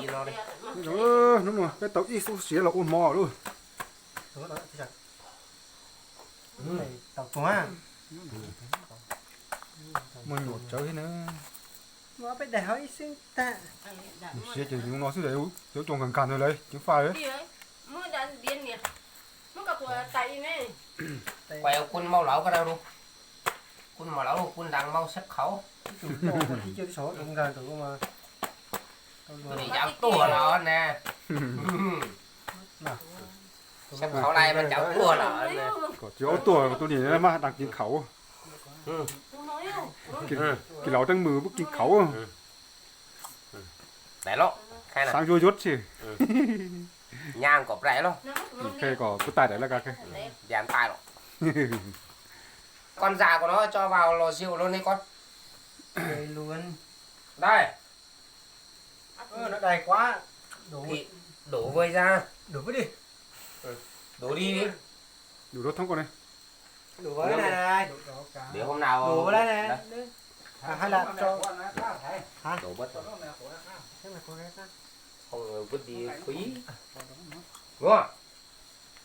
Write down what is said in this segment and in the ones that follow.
Hnub no peb tau ib xub siav los ua hmo lawm. Muaj nyuam tsawv thiab na. Siav ces yus no xwb, cov cov nkag nkag ntawd lawm ceev faj. Kuv maus lawv ko, kuv maus lawv, kuv nrang maus sab khauv. Tus niam cov tuag los na. Sab khauv lais mas cov tuag los na. Kom tsis ob tuag, tus niam mas dag kis khaum. Kis laus teeb mws pub kis khaum. Xaav zuag yuav tsi. Nyaj kom plais los. Kom kuv tais daim lawv ka. Con già của nó cho vào lò rượu luôn đi con. Đây. Nó đầy quá. Đủ. Thì đổ vơi ra. Đổ vơi đi. Ừ. Đổ đi đi. Đủ đốt thống con này. Đổ vơi này này. Để hôm nào. Đổ vơi này. Đấy. À, hay là cho. Hả? Đổ bớt vào. Không, vứt đi phí. Đúng không?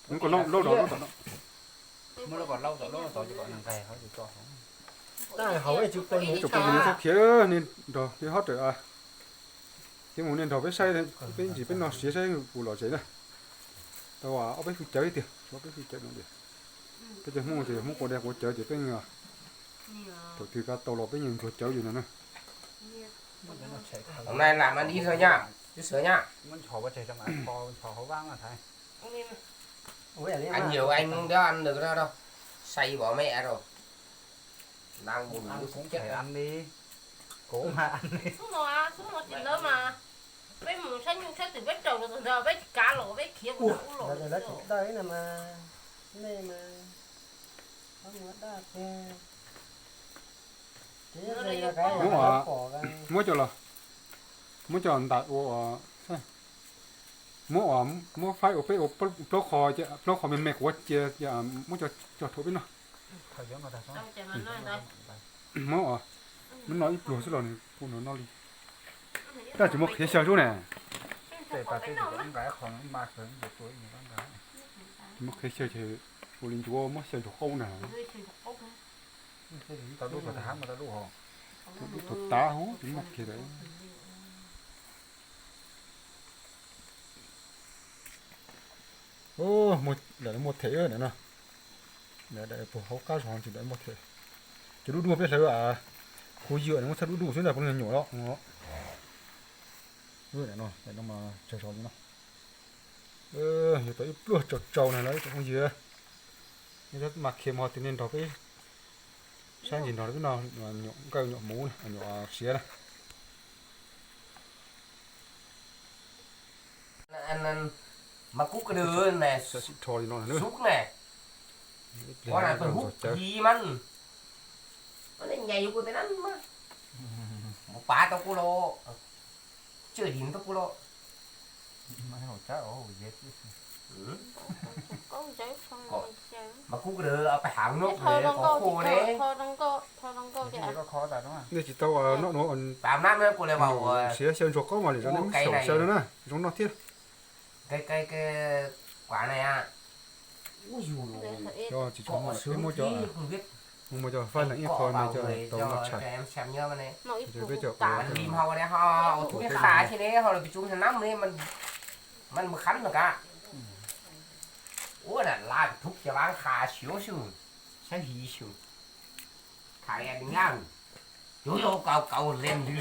Không có lốc, lốc đó, lốc đó. Muab lub ko laub tom lub no tod ces kom nws nqaig hauv ces tso hauv. Tab hauv ej tsis pw. Tsoom phooj ywg nyob thoob khiav nej nrog peb hob rawm, ces mus nej nrog peb saib, peb ntsis peb noj siav saib puas lom zem na. Tau ob peb hwj cawv tiag, ob peb hwj cawv no tiag. Peb cov Hmoob ces Hmoob quav dej quav cawv ces peb thaum twg kav tau los peb yeej ntsuag cawv li no na. Hôm nay làm ăn ít thôi nhá, chứ sửa nhá. Ăn nhiều anh không đéo ăn được đâu đâu. Say bỏ mẹ rồi. Đang buồn ngủ chết lắm đi. Xub no, xub no tsis ntawd mas peb mus saib nyuj saib twm peb raws los txog ntawd peb tsis kav los peb khiav mus ub los. Muab, muab cov los, muab cov ntais ua, muab, muab faib ua peb ua plaub qho, plaub qho me me quav cia, muab coj rau peb noj. Muab, muab noj ib pluag xwb los nws kuj noj li. Tab tsis muaj qhiav xyaw sub ne. Tsis muaj qhiav xyaw ces ua li ncuav muab xyaw ntsuag qaub na. Dub thaum tav hov tsis muaj kiag lawm. Lam muaj them na no. Puag hauv qab zog tsis lam muaj them. Cov dub dub peb hlawv khuv ywm no muab txhaj dub dub xwb ntag, puav leej nyuam los. No mas tsawg zog li no. Yog tau ib pluag tsau tsau na lawm tsoom phooj ywg. Nej mas khiav mus ho twg nej nrog peb saib ntsis nrog peb noj nyuam nkawj nyuam hmuv na, nyuam siav na. Mas kub ka dw ne, sub ne, ua na pawg hub ki mas, nyais yuav kuv tej nab mas, mus pav tau kuv los, tswj dim tau kuv los. Mas kub ka dw peb hav nub qhov qhuav ne. Nej tsis tau noj no, siav xyaw ntsuag qaub mas lwm zaus nej muab xyaum xyaw no na zoo noj thiab. Cái, cái, cái quả này à. Ui dồi, tsis tshua muaj, peb muab cov, muab cov faib leej ib qho no cov tau noj tshais. Peb cov ua lim hau ne ho, ua thub peb kha xwb ne ho, lawv pis tsum nab ne, mas mus kham no ka. Ua na la thub cov vab kha xyuv xwb, saib hiv xyuv. Kha li nyab, yuav tau kaus kaus leej li.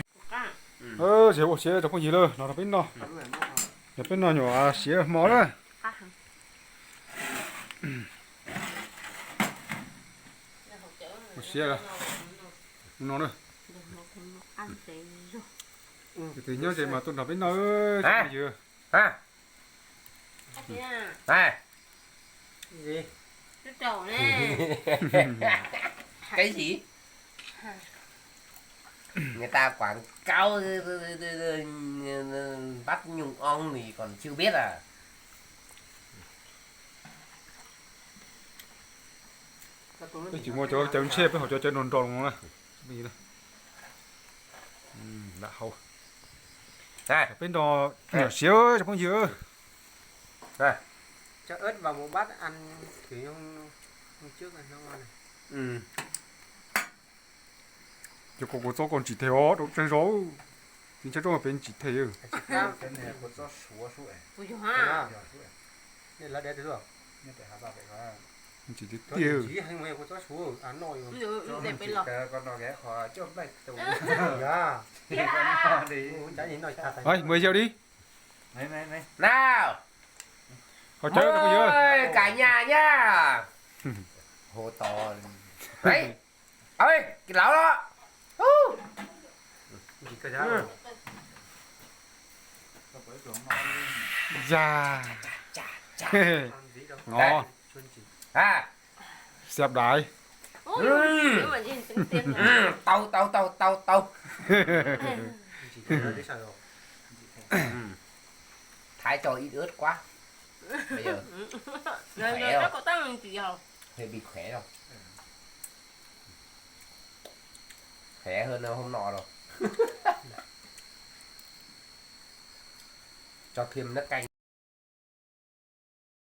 Ces ua siav rau phooj ywg lawm, los rau peb noj. Rau peb noj nyuam siav hmo na. Ua siav no na. Tus twg nyob ze mas tuaj nrog peb noj, phooj ywg. Cái gì? Người ta quảng cáo bắt nhung ong thì còn chưa biết à. Peb tsis muaj cov cawv ntshe peb haus cov cawv nrog nrog no na. Lam haus. Peb nrog nyuam siab cov phooj ywg. Cho ớt vào một bát ăn kiểu như hôm trước ăn nó ngon này. Cov kua txob koj tsis them os, rau tseg zog. Tsis ntshai rau peb tsis them. Ua yog ha. Lawv dev twg los? Tsis tiag tiag. Mus yau di. Nào. Hau cawv no yog. Ơi, cả nhà nha. Hô to. Đấy. Ơi, cái lẩu đó. Ú. Gì cơ chứ? Ui. Chà, chà, chà. Ngon. Đây. À. Xếp đáy. Ui, ừ. Nếu mà nhìn tính tiền rồi. Ừ, tàu, tàu, tàu, tàu, tàu. Chỉ cần nói cái sao rồi. Ừ. Thái cho ít ớt quá. Bây giờ. Rồi, khỏe rồi, không? Chắc có tăng gì không? Hơi bị khỏe rồi. Khỏe hơn hôm nọ rồi. Cho thêm nước canh.